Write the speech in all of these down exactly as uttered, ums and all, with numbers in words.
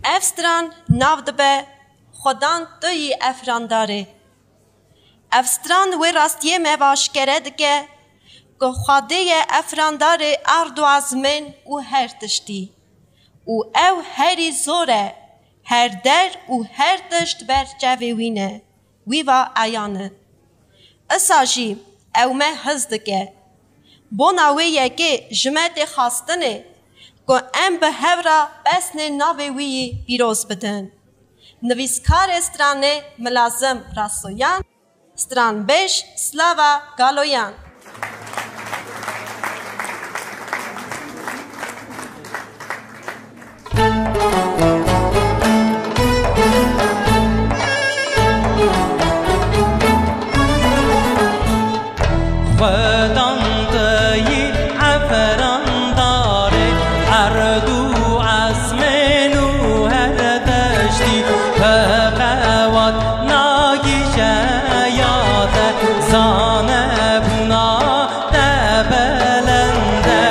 Ev stran nav dibe Xwedan tu yî efrandarê. Ev stran wê rastiyê me ve aşkere dike ku Xwedê ye efrandarê erd û ezmên û her tiştî. Û ew herî zor e, her der û her tişt ber çavê wî ne. Wî va eyan e. Isa jî ew me hez dike. Bona wê yekê ji me tê xwestinê ku em bi hev re pesnê navê wî yî pîroz bidin. Nivîskarê stranê Milazim Rasoyan, stranbêj Slava Galoyan. Xwedan te yî efrandarê erd û ezmên û her deştî, bi qewat nagîje ya te, zane bûna te belend e.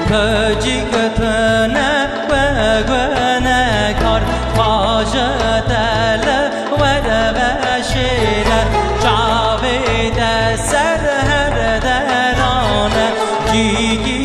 Pecîk tune we gunekar, xwaje te li we de veşêre, çavê te ser her deran e, cîkî